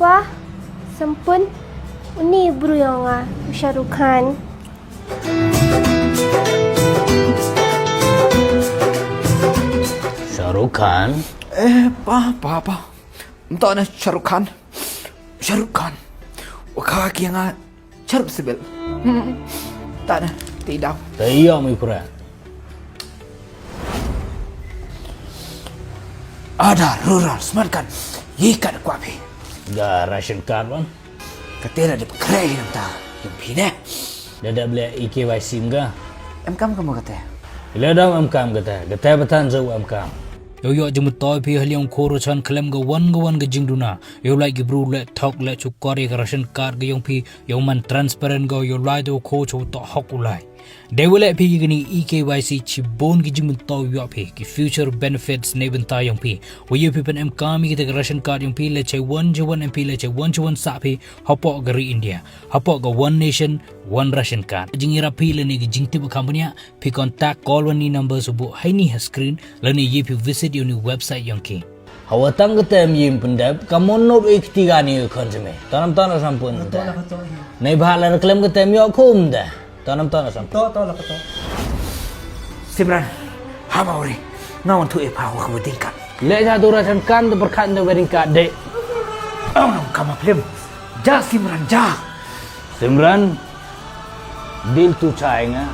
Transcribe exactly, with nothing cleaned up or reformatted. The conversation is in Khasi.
Wah, sampun. Uni bru yong nga, u Shah Rukh Khan. Shah Rukh Khan? Eh, pa, pa, pa. Nto na Shah Rukh Khan. Shah Rukh Khan. Waka ki nga Shah Rukh Sibil. Hmm. Ta na, ti daw. Ta iya mi pura. Ada rural smart kan. Yi kat kwa phi. Ga ration card wan. Kate la dep kre nang ta. Yung phi ne. Da dep le E K Y C mga. Em kam kam kate. Le dam em kam kate. Kate batan zo em kam. Yow yoh jingmyntoi phi haliang kho ruh chan khlem ga wan ga wan ga jingduna. Yow lai ki bru le thok le chukor ïa ka ration card ga yong phi. Yow man transparent ga yow lai da u kho chu to hok u lai. Dei wa leh phi ki kani E K Y C chibun ki jingmyntoi yoh phi ki future benefits ne bynta yong phi. Wa yoh phi pyn em kam ïa kita ka ration card yong phi le chai wan chai wan em phi le chai wan chai wan sah phi hapoh ka ri India. Hapoh ka one nation one ration card. Jingïarap phi lane ki jingtip kam bniah phi contact call wan ni number subuh haini ha screen lane yoh phi visit yong ni website yong ki. Hawa tang ka tem yim pyndep ka mon nop ik tiga ni khon jeme. Tanam tanam sampun te. Nei bha la reklem ka tem yoh kum te. Tanam tanam sampun. To to la ka to. Simran, haba uri. Nga wan tu e pha wa ka wedding card. Le ja tu ration card tu berkat tu wedding card de. Ong nam kama film. Ja Simran ja. Simran, dil tu chai nga.